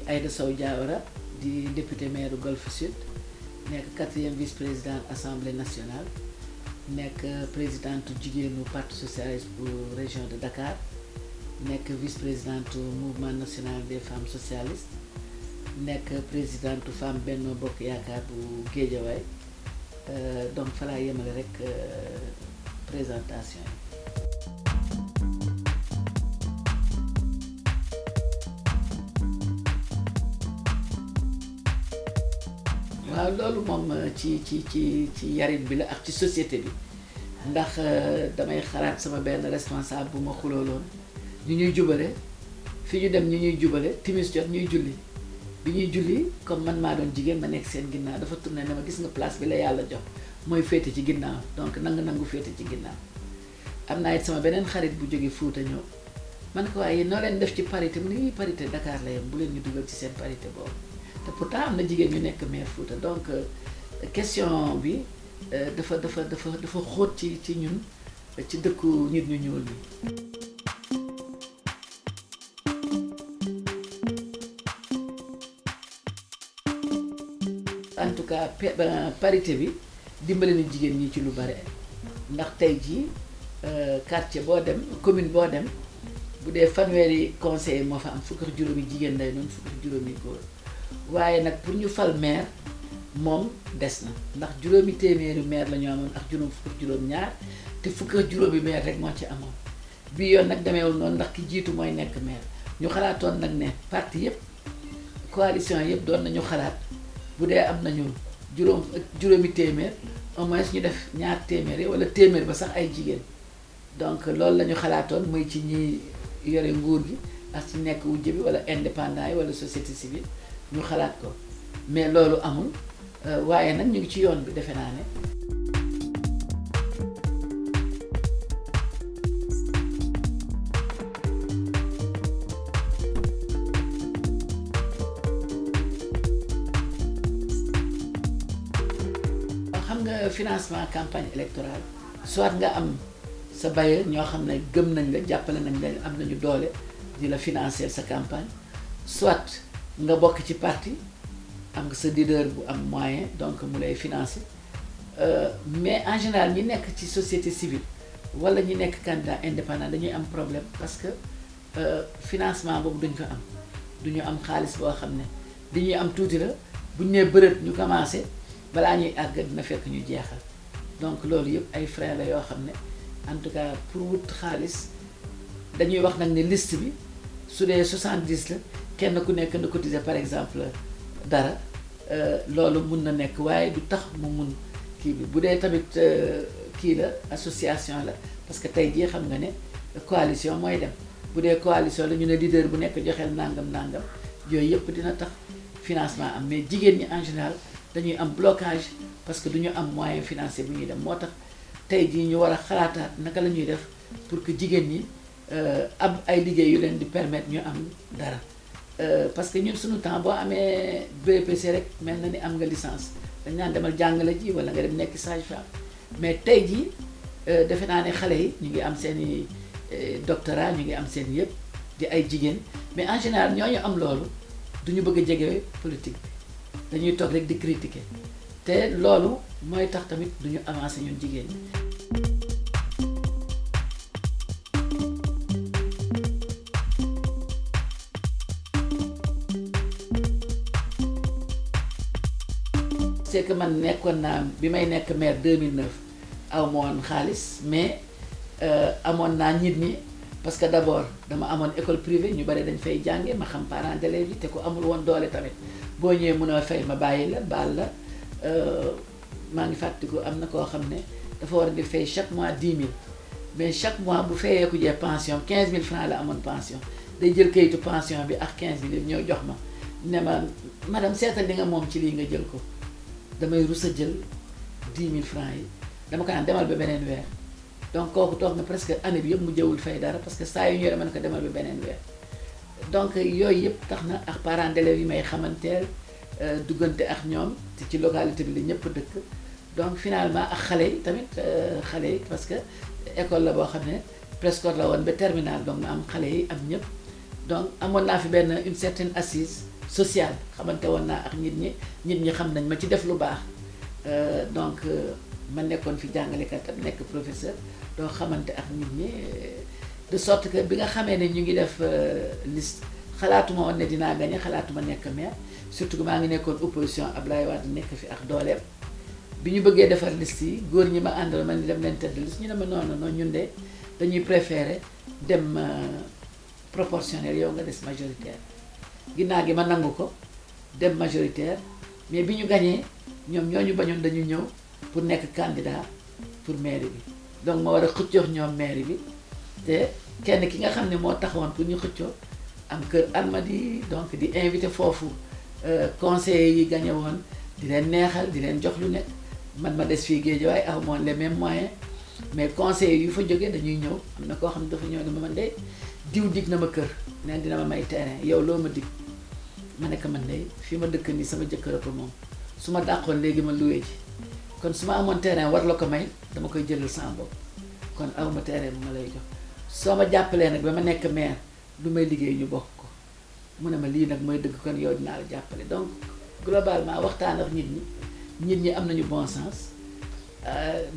Aïda Sow Diawara di député maire Golf Sud nekk 4e vice-présidente assemblée nationale nekk présidente jigéenu parti socialiste bu région de Dakar nekk vice-présidente mouvement national des femmes socialistes nekk présidente femme Benno Bokk Yaakaar bu Guédiawaye donc fa laa yemale rek présentation yi. waaw loolu moom ci yarin bi la ak ci société bi ndax damay xalaat sama benn responsable bu ma xulooloon ñu ñuy jubale fi ñu dem ñu ñuy jubale timis jot ñuy julli bi ñuy julli comme man maa doon jigéen ma nekk seen ginnaaw dafa tourné ne ma gis nga place bi la yàlla jox mooy féete ci ginnaaw donc nangu féete ci ginnaaw. am naa it sama beneen xarit bu jóge Fuuta ñëw man ko waaye noo leen def ci parité mu ne parité Dakar la yem bu leen ñu dugal ci seen parité boobu. te pourtant am na jigéen ñu nekk maire Fouta donc question bi dafa xóot ci ñun ci dëkku nit ñu ñuul ñi. en tout cas parité bi dimbali na jigéen ñi ci lu bare ndax tey jii quartier boo dem commune boo dem bu dee fanweeri conseiller moo fa am fukk ak juróomi jigéen lay noonu fukk ak juróomi góor. waaye nag pour ñu fal maire moom des na ndax juróomi téeméeri maire la ñu amoon ak juróom fukk ak juróom ñaar te fukk ak juróomi maire rek moo ci amoon bii yoon nag demeewul noonu ndax ki jiitu mooy nekk maire ñu xalaatoon nag ne parti yëpp coalition yëpp doon nañu xalaat bu dee am nañu juróomi téeméer au moins ñu def ñaar téeméer yi wala téeméer ba sax ay jigéen donc loolu la ñu xalaatoon muy ci ñi yore nguur gi ak ci nekk wujje bi wala indépendant yi wala société civile ñu xalaat ko mais loolu amul waaye nag ñu ngi ci yoon bi defe naa ne. xam nga financement campagne électorale soit nga am sa bailleur ñoo xam ne gëm nañ la jàppale nañ la am nañu doole di la financer sa campagne soit. nga bokk ci parti am nga sa leader bu am moyen donc mu lay financer mais en général ñi nekk ci société civile wala ñi nekk candidat indépendant dañuy am problème parce que financement boobu duñ ko am duñu am xaalis boo xam ne dañuy am tuuti la buñ nee bërët ñu commencé balaa ñuy àgg dina fekk ñu jeexal donc loolu yëpp ay frein la yoo xam ne en tout cas pour wut xaalis dañuy wax nag ne liste bi su dee 70 la. kenn ku nekk na cotiser par exemple dara loolu mun na nekk waaye du tax mu mun kii bi bu dee tamit kii la association la parce que tey jii xam nga ne coalition mooy dem bu dee coalition la ñu ne leader bu nekk joxeel nangam yooyu yëpp dina tax financement am mais jigéen ñi en général dañuy am blocage parce que du ñu am moyen financier bu ñuy dem moo tax tey jii ñu war a xalaataat naka la ñuy def pour que jigéen ñi am ay liggéey yu leen di permettre ñu am dara. parce que ñun suñu temps boo amee BPC rek mel na ni am nga licence dañ naan demal jàngale ji wala nga dem nekk sage-femme mais tey jii defe naa ne xale yi ñu ngi am seen i doctorat ñu ngi am seen yëpp di ay jigéen mais en général ñooñu am loolu du ñu bëgg a jege politique bi dañuy toog rek di critiquer te loolu mooy tax tamit du ñu avancer ñun jigéen ñi. c'est que man nekkoon naa bi may nekk maire 2009 aw ma woon xaalis mais amoon naa nit ñi parce que d'abord dama amoon école privée ñu bari dañ fay jànge ma xam parents d'élèves yi te ku amul woon doole tamit boo ñëwee mën a fay ma bàyyi la baal la maa ngi fàttaliku am na koo xam ne dafa war a di fay chaque mois 10 000 mais chaque mois bu fayee ku jee pension 15 000 francs la amoon pension day jël kayitu pension bi ak 15 000 ñëw jox ma ne ma madame seetal li nga moom ci lii nga jël ko. damay rus a jël 10 000 francs yi dama ko naan demal ba beneen weer donc kooku toog na presque année bi yëpp mu jëwul fay dara parce que saa yu ñëwee mën ko demal ba beneen weer donc yooyu yëpp tax na ak parents d'élèves yi may xamanteel duggante ak ñoom te ci localité bi la ñëpp dëkk donc finalement ak xale yi tamit xale yi parce que école la boo xam ne préscolaire la woon ba terminale donc ma am xale yi am ñëpp donc amoon naa fi benn une certaine assise social xamante woon naa ak nit ñi xam nañ ma ci def lu baax donc ma nekkoon fi jàngalekat ak nekk professeur doo xamante ak nit ñi de sorte que bi nga xamee ne ñu ngi def liste xalaatuma woon ne dinaa gagné xalaatuma nekk maire surtout que maa ngi nekkoon opposition Ablaye Wade nekk fi ak dooleem bi ñu bëggee defar liste yi góor ñi ma àndal man ni dem leen tëdd liste ñu ne ma non ñun de dañuy préférer dem proportionnel yow nga des majoritaire ginnaaw gi ma nangu ko dem majoritaire mais bi ñu gañee ñoom ñoo ñu bañoon dañu ñëw pour nekk candidat pour mairie bi donc ma war a xëccoo ñoom mairie bi te kenn ki nga xam ne moo taxawoon pour ñu xëccoo am kër Almadies donc di invité foofu conseillers yi gañe woon di leen neexal di leen jox lu nekk man ma des fii Guédiawaye aw moon les mêmes moyens mais conseillers yu fa jógee dañuy ñëw am na koo xam ne dafa ñëw ne ma man de diw dig na ma kër neen dina ma may terrain yow loo ma dig ma nekk man de fii ma dëkk nii sama jëkkër ko moom su ma dàqoon léegi ma loué ji kon su ma amoon terrain war la ko may dama koy jëlal sama bopp kon aw ma terrain bu ma lay jox soo ma jàppalee nag ba ma nekk maire lu may liggéey ñu bokk ko mu ne ma lii nag mooy dëgg kon yow dinaa la jàppale donc globalement waxtaan ak nit ñi am nañu bon sens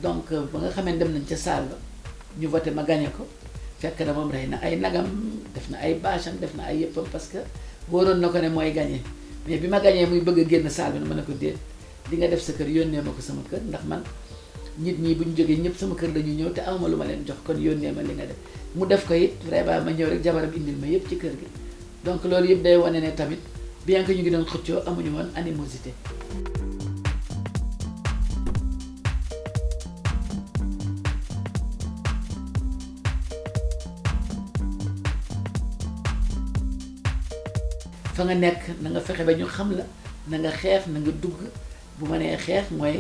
donc ba nga xamee dem nañ ca salle ba ñu voté ma gagné ko fekk na moom rey na ay nagam def na ay bâcham def na ay yëppam parce que wóoroon na ko ne mooy gagné mais bi ma gagné muy bëgg a génn salle bi ma ne ko déet di nga def sa kër yónnee ma ko sama kër ndax man nit ñi bu ñu jógee ñëpp sama kër la ñu ñëw te awma lu ma leen jox kon yónnee ma li nga def mu def ko it vraiment ma ñëw rek jabaram indil ma yëpp ci kër gi donc loolu yëpp day wane ne tamit bien que ñu ngi doon xëccoo amuñu woon animosité. fa nga nekk na nga fexe ba ñu xam la na nga xeex na nga dugg bu ma nee xeex mooy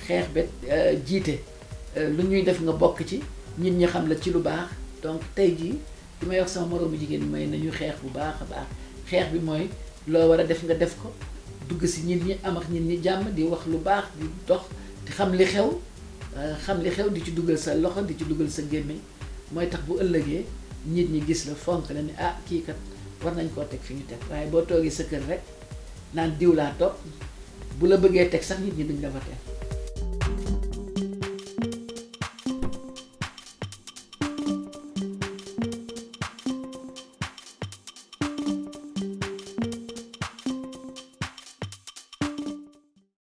xeex ba jiite lu ñuy def nga bokk ci nit ñi xam la ci lu baax donc tey jii li may wax sama moroomu jigéen ñi mooy nañu xeex bu baax a baax xeex bi mooy loo war a def nga def ko dugg si nit ñi am ak nit ñi jàmm di wax lu baax di dox di xam li xew di ci dugal sa loxo di ci dugal sa gémmiñ mooy tax bu ëllëgee nit ñi gis la fonk la ni ah kii kat war nañ koo teg fi ñu teg waaye boo toogee sa kër rek naan diw laa topp bu la bëggee teg sax nit ñi duñ la fa teg